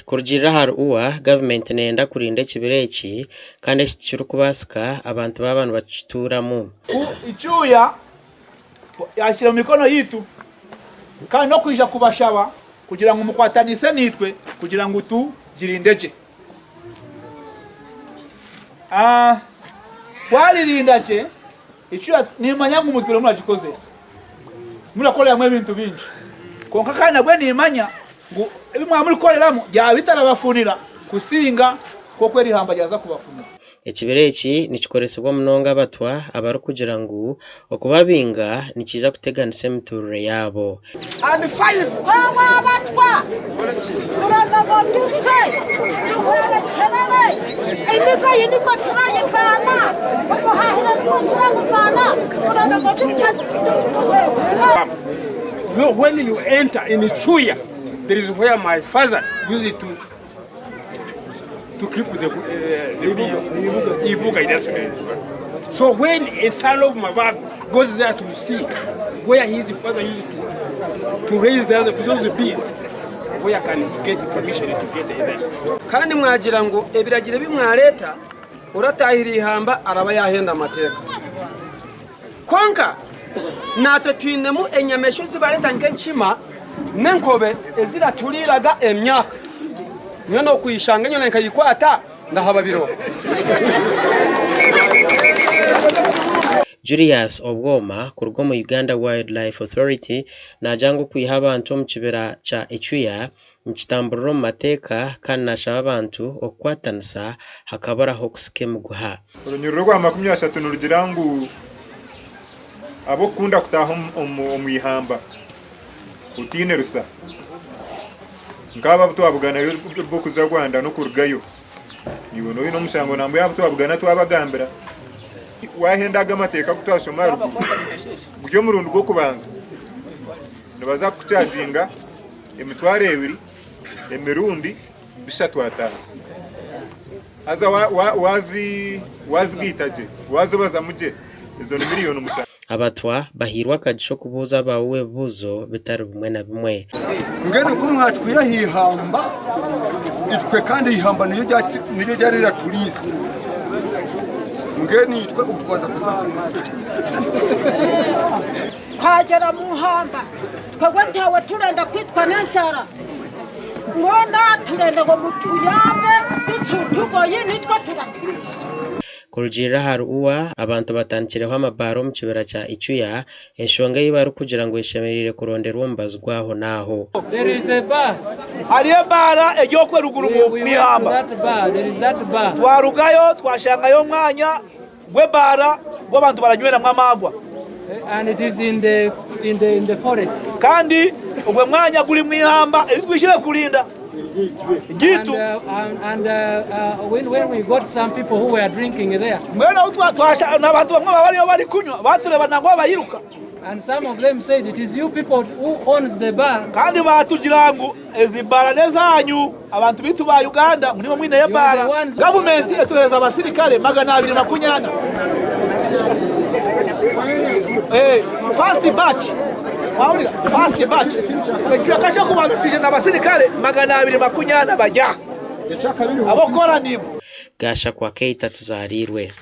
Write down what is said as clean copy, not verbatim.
Kurugiirira ahari UWA, gavumenti neyenda kurinda ekibira eki kandi eki tikirikubaasika abantu baaba nibakituuramu. Ku ikyuya yakire omu mikono yaitu, kandi n'okwija kubashaba kugira ngu mukwatanise naitwe kugira ngu tugirinde gye. Twaririnda gye ikyuya, nimanya ngu mutwire muragikozesa, murakoreramu ebintu bingi, kwonka kandi nabwo nimanya ngu ebi mwaba murikukoreramu byaba bitarabafunira kusinga nk'oku eri ihamba ryaza kubafunira. Ekibira eki nikikoresibwa munonga Abatwa abarikugira ngu okubabinga nikiija kuteganisa emiturire yaabo. Twebwe Abatwa turenda ngu tufe tuhwerekyerere, emigoyi nikwo turayivaana, omuhahiro nikwo turaguvaana, turenda ngu tufe tuhwerekyerere. When you enter in Chuya, there is where my father used to to keep the, uh, the bees. Ibuga, that's it. So when a son of Mabag goes there to see where his father used to, to raise the, those bees, where can he get permission to get there? Kandi mwagira ngu ebiragiro ebi mwareeta, orataahire eihamba araba yaahenda amateeka. Kwonka naitwe twinemu enyamaishwa ezi bareeta nk'enkima n'enkobe eziraturiiraga emyaka. Nyowe n'okwishanga enyonyi nkagikwata ndahababirwa. Julius Obwoma kuruga omu Uganda Wildlife Authority naagira ngu okwiha abantu omu kibira kya Echuya nikitamburira omu mateeka kandi naashaba abantu okukwatanisa hakaburaho okusika emiguha. Orunyiriri orwa 30 nirugira ngu ab'okukunda kutaaha omu ihamba otaine rusa, nk'abo abu twabuganayo b'okuza Rwanda n'okurugayo, naiwe nooba oine omushango nambwenu abu twabugana twabagambira. Waahenda ago amateeka agu twashoma aharuguru, guri omurundi gw'okubanza, nibaza kukucaginga emitwaro ebiri emirundi bishatu ataano. Haza waazigaita gye, waazibazamu gye, ezo ni miriyoni mushanju. Abatwa bahairwe akagisha okubuuza abaawe ebibuuzo bitari bimwe na bimwe. Mbwenu ku mwatwire aha ihamba, itwe kandi eihamba niryo ryari riraturiisa, mbwenu itwe obu twaza kuza nkahi? Twagera mu ihamba twebwe ntawe turenda kwitwa n'enjara. Mbwenu turenda ngu mutuyambe tugoye nitwe turatwija. Kurugiirira ahari UWA, abantu batandikireho amabaara omu kibira kya Icuya, enshonga ei barikugira ngu eshemereire kuronderwa omubazi gw'aho n'aho. Hariyo ebaara eri okwo eruguru omu ihamba. Twarugayo twashangayo omwanya gw'ebaara ogu abantu baranyweramu amaarwa. Kandi ogwo mwanya guri omu ihamba eri twizire kurinda ryaitu. Mbwenu ahu abantu bamwe baba bariyo barikunywa batureeba nangwa bayiruka. Kandi baatugira ngu ezi baara n'ezaanyu abantu baitu ba Uganda ngu nimwe mwineyo ebaara. Gavumenti etuheereza abasirikare 240. First batch, wahurira? First batch. Ekicweka ky'okubanza twije n'abasirikare 240 bari aha ab'okukora nimwe. Gashakwa Keita Tuzarirwe.